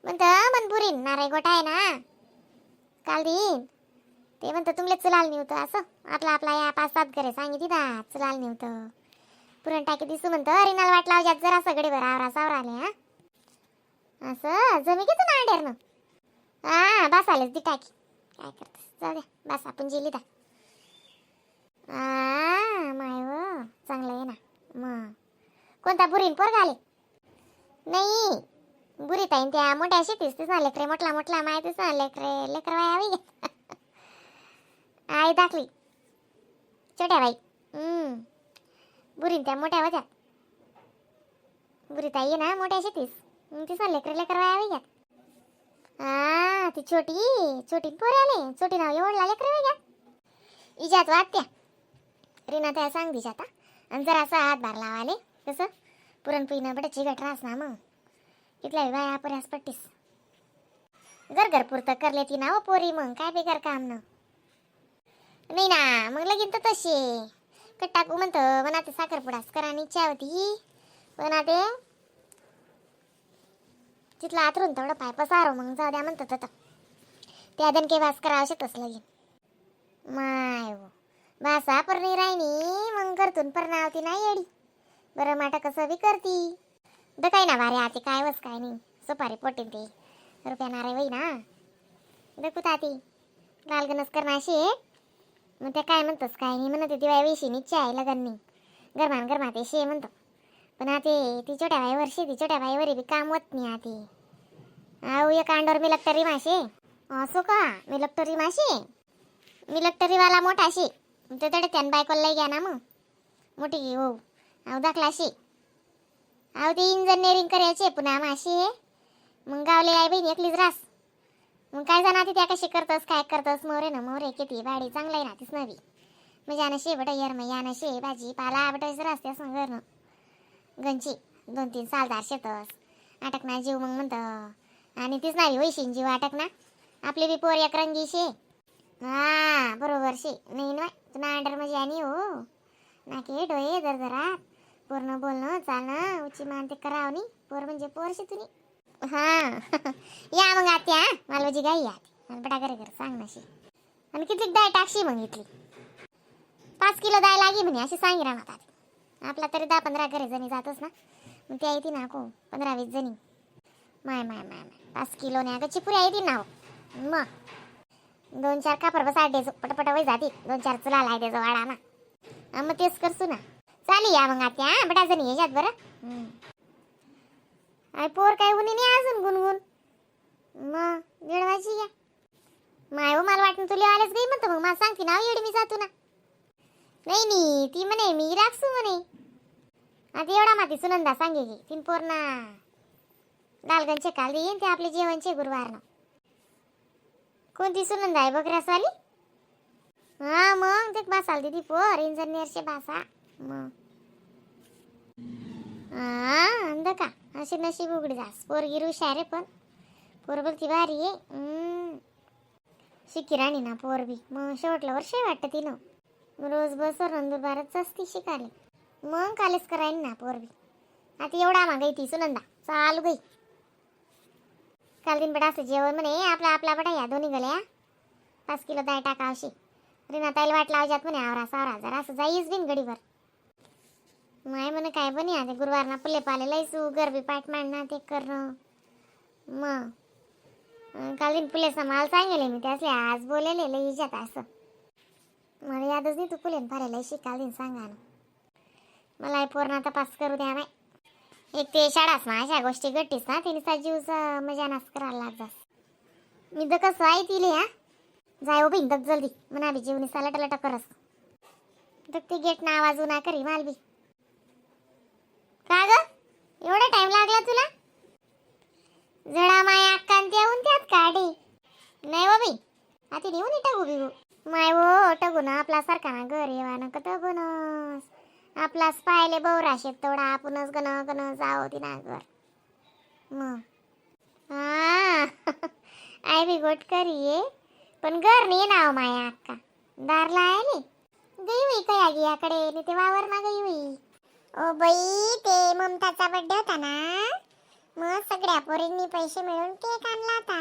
म्हणतं मन पुरीन नाराय गोठा आहे ना काल दिन ते म्हणतं तुमले चुलाल नव्हतं असं आपला आपला या पाच सात घरे सांगितली दा चुलाल नव्हतं पुरण टाकी दिसू म्हणतं रिनाल वाट लावजात जरा सगळे बरं आवरा सावरा आले हा असं जमी घेतो ना अंड्यारनं. हा बस आलेच दी टाकी काय करतस जाऊ द्या बस आपण जिली दा. आ माय व चांगलं आहे ना मग. कोणता बुरीन पोर घाले नाही बुरी ताईन त्या मोठ्या शेतीस तीच ना लेकरे मोठला मोठला माहितीच ना लेकरे लेकर वाय आवी आई दाखली छोट्या बाई. बुरीन त्या मोठ्या होत्या बुरी ताई आहे ना मोठ्या शेतीस तीच ना लेकरे लेकर वाय आवी घ्या. हा ती छोटी छोटी पोर आले छोटी नाव एवढला लेकर वाय घ्या इजात वाटत्या रीना त्या सांग दिशात आणि जरा असा हातभार लावाले कसं पुरणपोळीनं बडं चिकट राहस ना मग कितल्या बाया पर्यास पट्टीस घर घर पुरतं करले ती ना हो पोरी मग काय बेकार काम ना नाही ना मग लगीन तर तशी कट टाकू म्हणतं म्हणा ते साखरपुडाच करा आणि इच्छा होती पण आता तिथला आतरून तेवढं पाय पसारो मग जाऊ द्या म्हणतात आता त्या दणके वास करावं शकतच लगीन माय हो भासा पर नाही राहिनी मग करतून पर नावती नाही येडी बरं माटा कसं बी करती the काय ना भारे आते काय वस काय नाही सुपारी पोटीन ते रुपया नारे वही ना दकू ताती लालगणच करणार अशी मग ते काय म्हणतोस काय नाही म्हणत दिवाळी विषयी इच्छा आहे लगन नाही गरमान गरमा ते शे म्हणतो पण आते ती छोट्या बाईवर शे ती छोट्या बाईवर बी काम होत नाही आते आऊ एक अंडोर मी लक्टरी माशे असो का मी लक्टरी माशे मी लक्टरीवाला मोठा शे ते तडे त्यान बायकोला लई घ्या ना मग मोठी हो आऊ दाखला शे आऊ ते इंजिनिअरिंग करायचे पुन्हा माशी आहे मग गावले आई बहीण एकलीच रास मग काय जाणार ते त्या कशी करतस काय करतस मोरे ना मोरे किती भाडी चांगलं आहे ना तीच नवी मग यानं शे बट यार मग यानं शे भाजी पाला बट रस्त्यास मग घरनं गंची दोन तीन सालदार शेतस अटक ना जीव मग म्हणतं आणि तीच नाही वैशीन जीव अटक ना आपली बी पोर एक रंगी शे हा बरोबर शे नाही ना तुला अंडर म्हणजे आणि हो नाके डोळे जर जरात पूर्ण बोलणं चालणं उची मान ते करावं नी पोर म्हणजे पोर शे तुम्ही हा या मग आत्या मालवजी गाई या आणि बडा घरे घर सांग नाशी आणि किती डाळ टाकशी मग इथली 5 किलो डाळ लागी म्हणे अशी सांगी राहणार आता आपला तरी 10-15 घरे जणी जातच ना मग त्या येते ना को 15-20 जणी माय माय माय माय 5 किलो नाही अगं चिपुरी येते ना हो. मग 2-4 कापर बस आड्याचं पटपट वय जाते 2-4 चुला लाय त्याचं वाडा ना हा, मग तेच करसू ना चालेल या मग आत्या बडा जणी याच्यात बरं. I पोर काय उनी नाही अजून गुणगुण मग 1:30 वाजली घ्या माय हो मला वाटलं तुला आलेच गई म्हणतो मग मला सांगते ना एवढी मी जातो ना नाही नी ती म्हणे मी राखसू म्हणे आता एवढा माती सुनंदा सांगे की तीन पोर ना लालगंजचे काल येईन ते आपले जेवणचे गुरुवारनं. कोणती सुनंदा आहे बकऱ्यासवाली हा मग ते बासाल दिदी पोर इंजिनियरचे भाषा मग हा अंध का अशी नशीब उघडी जास पोरगी हुशार आहे पण पोर बोलती भारी आहे. शिकी राणी ना पोर बी मग शेवटलं वर्ष वाटतं तिनं रोज बसवर नंदुरबारच असती शिकाले मग कालेच करायला ना पोर बी आता एवढा मागाई ती सुनंदा चालू गई काल दिन बडा असं जेवण म्हणे आपला आपला बडा या दोन्ही गल्या 5 किलो डाळ टाका अशी रिना ताईल वाट लावजात म्हणे आवरा सावरा जरा असं जाईच बिन गडीवर माय म्हणे काय बनी आता गुरुवार ना पुल्ले पाले लईसू गरबी पाठ मांडणं ते करणं मग काल दिन पुलेचा माल सांगेले मी त्यासले आज बोलेले लई इजात असं मला यादच नाही तू पुलेन फारे लई शिकाल दिन सांगा ना मला पोरणा तपास करू द्या माय एक ते शाळाच ना अशा गोष्टी घडतीस ना तिने जीवचा मजा नास करायला लागजास मी तर कसं आहे तिले हा जाय हो बिन जल्दी म्हणा बी जीवनी साला लटा करस तर ते गेट ना आवाज ना करी माल बी का ग एवढा टाइम लागला तुला जडा माय अक्कान ते येऊन त्यात काढे नाही हो बाई आता नेऊन टाकू बिगू माय हो टाकू ना आपला सारखा ना घर येवा ना कत बनस आपलाच पाहिले बवरा शेत तेवढा आपणच गण गण जावं ती ना घर मग हा I बी गोट करी ये पण घर नाही नाव माया अक्का दारला आले गई होई काय याकडे नाही ते वावर ना गई होई. ओ बाई ते ममताचा बर्थडे होता ना. मग सगळ्या पोरींनी पैसे मिळून केक आणला होता.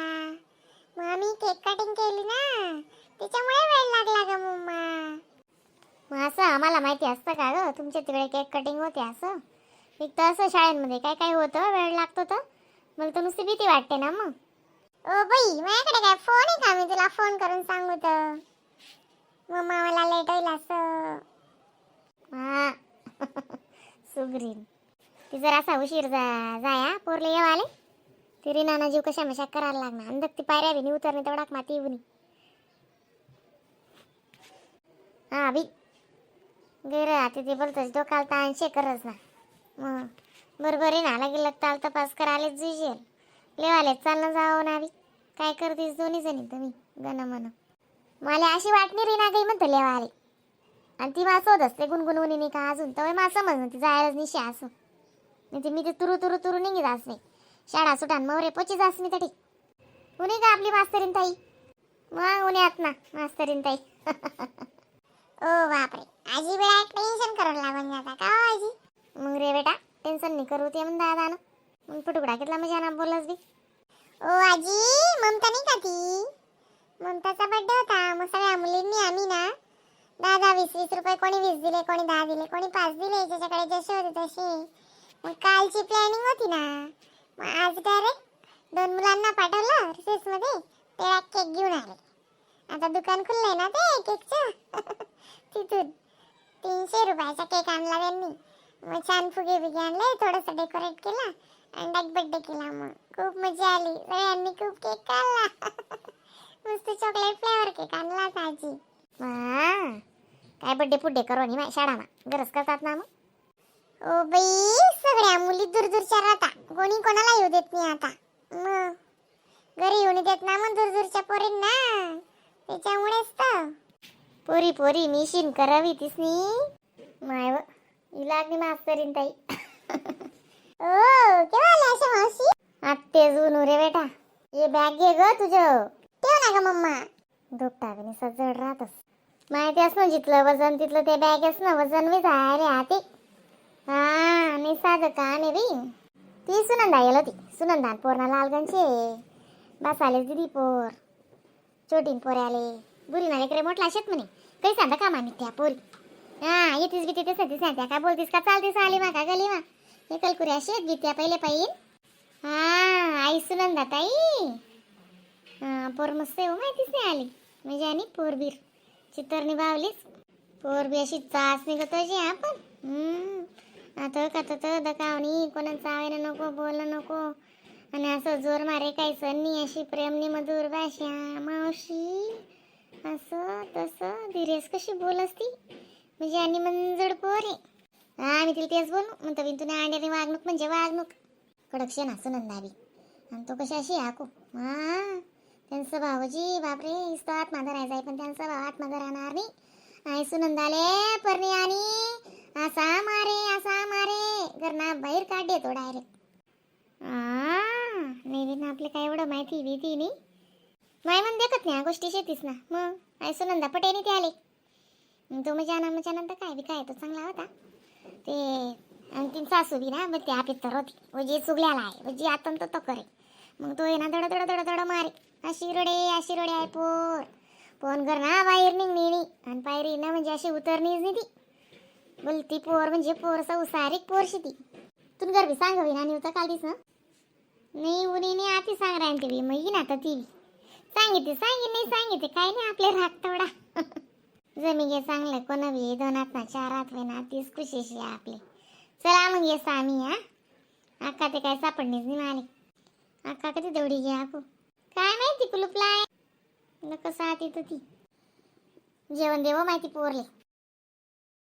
मग आम्ही केक कटिंग केली ना, त्याच्यामुळे वेळ लागला ग मम्मा. मग असं आम्हाला माहिती असतं का ग तुमच्या तिकडे केक कटिंग होते असं? एक तर असं शाळेमध्ये काय काय होतं, वेळ लागतो, तर मला तर नुसती भीती वाटते ना मग. ओ बाई, माझ्याकडे काय फोन आहे का मी तुला फोन करून सांगू तर? मम्मा, मला लेट होईल असं. हा सुग्रीन ती जर असा उशीर जा जाया पोरले येऊ आले ती नाना जीव कशा मशा करायला लागणार. अंदक ती पायऱ्या बी उतरणे तेवढा माती येऊन. हा बी गेर आता ते बोलतोच डोकाला ताणशे करच ना. मग बरोबर आहे ना, लगे ताल तपास करायला जुजेल लेवाले चालणं जावं ना बी. काय करतीस दोन्ही जणी तुम्ही गण म्हण. मला अशी वाटणी रे ना काही म्हणतो लेवाले आणि ती मला शोध असते गुणगुणवणी नाही का अजून तर मला समज ती जायलाच निशा असं नाही ते मी ते तुरू तुरू तुरू निघी जास नाही. शाळा सुटान मवरे पोची जास मी तरी उन्ही का आपली मास्तरीन ताई. मग उन्हात ना मास्तरीन ताई. ओ बापरे, आजी वेळा टेन्शन करून लागून जाता का हो आजी? मग रे बेटा, टेन्शन नाही करू ते म्हण दादा ना. मग फुटुकडा घेतला म्हणजे ना बोलस बी. ओ आजी, ममता नाही का ती, ममताचा बर्थडे होता. मग सगळ्या मुलींनी आम्ही ना 10-10 20-20 रुपये, कोणी 20 दिले, कोणी 10 दिले, कोणी 5 दिले, ज्याच्याकडे जसे होते तसे. मग कालची प्लॅनिंग होती ना, मग आज डायरेक्ट दोन मुलांना पाठवलं रिसेसमध्ये, ते केक घेऊन आले. आता दुकान खुललंय ना ते केकचं, तिथून 300 रुपयाचा केक आणला त्यांनी. मग छान फुगे बिगे आणले, थोडंसं डेकोरेट केला आणि बर्थडे केला. मग खूप मजा आली, सगळ्यांनी खूप केक खाल्ला. मस्त chocolate flavour cake आणला होता आजी. वा, काय बड्डे पुड्डे करू आणि शाळामा गरज करतात ना मग. ओ बाई, सगळ्या मुली दूर दूरच्या राहता, कोणी कोणाला येऊ देत नाही आता. मग घरी येऊन देत ना मग दूर दूरच्या पोरींना, त्याच्यामुळेच तर पोरी पोरी मिशीन करावी तिसनी. माय व, ही लागली मास्तरीन ताई. ओ, केव्हा आल्या अशा मावशी? आत्ते जुनू रे बेटा. ये बॅग घे ग तुझं. ठेव ना ग मम्मा. दुपटा बी निसा जड राहतस माहिती अस ना, जिथलं वजन तिथलं ते बॅग अस ना वजन बी जाय रे आते. हा आणि साधं काम आहे बी. ती सुनंदा येल होती, सुनंदा पोरणा लालगंजचे बस आलेच दिदी पोर छोटीन पोरे आले बुरी ना लेकरे मोठला शेत म्हणे काही सांगा का मामी त्या पोरी. हा येतीस बी तिथे सतीस ना, त्या काय बोलतीस का चालतीस आली मा का गली मा हे कलकुऱ्या शेत गीत्या पहिले पाहिजे. हा आई सुनंदा ताई. हा पोर मस्त आहे हो, माहितीच नाही आली म्हणजे. आणि पोरबीर चित्रनी बावलीच पोर बी अशी चाच निघत अशी आपण. आता का तर दकावणी कोणाचं चावायला नको, बोलणं नको आणि असं जोर मारे काही सण अशी प्रेमनी मधुर भाषा मावशी असं तसं धीरेस कशी बोलस ती म्हणजे. आणि मंजड पोर आहे. हा मी तिला तेच बोलू म्हणतो बिन तुला अंड्याने वागणूक म्हणजे वागणूक कडकशे ना सुनंदा बी. आणि तो कशी अशी हाकू. हा त्यांचं भाऊजी बापरे इस्तो आत्मा धरायचा आहे, पण त्यांचा भाव आत्मा धरणार नाही. आई सुनंदाले परणी आणि असा मारे असा मारे घरना बाहेर काढ देतो डायरेक्ट. नाही बी ना आपलं काय एवढं माहिती भीती नाही माय मन देखत नाही गोष्टी शेतीस ना. मग आई सुनंदा पटेनी ते आले. मग तो मजा ना मजा नंतर काय बी काय तो चांगला होता ते. आणि ती सासू बी ना मग ते आपली तर होती व जे चुगल्याला आहे व जे आतन तो करे. मग तो आहे ना दड दड दड दड मारे अशी रडे अशी रडे आहे पोर फोन कर ना बाहेर निघणी नाही आणि पायरी ना म्हणजे अशी उतरणीच नाही ती बोलती पोर म्हणजे पोर संसारिक पोरशी ती. तुन घर बी सांगावी ना होतं काल दिस नाही उनी नाही आती सांग राहीन ती बी. मग येईन आता ती बी सांगितले सांगितले नाही सांगितले काय नाही आपले राग तेवढा जमी घे चांगलं कोण बी दोन हात ना चार हात ना तीच खुशीशी आपली. चला मग येस आम्ही. हा अक्का ते काय सापडणीच नाही माले. अक्का कधी दौडी घ्या आपू काय माहिती कुलूपला आहे कसं आत येत ती. जेवण देव माहिती पोरले.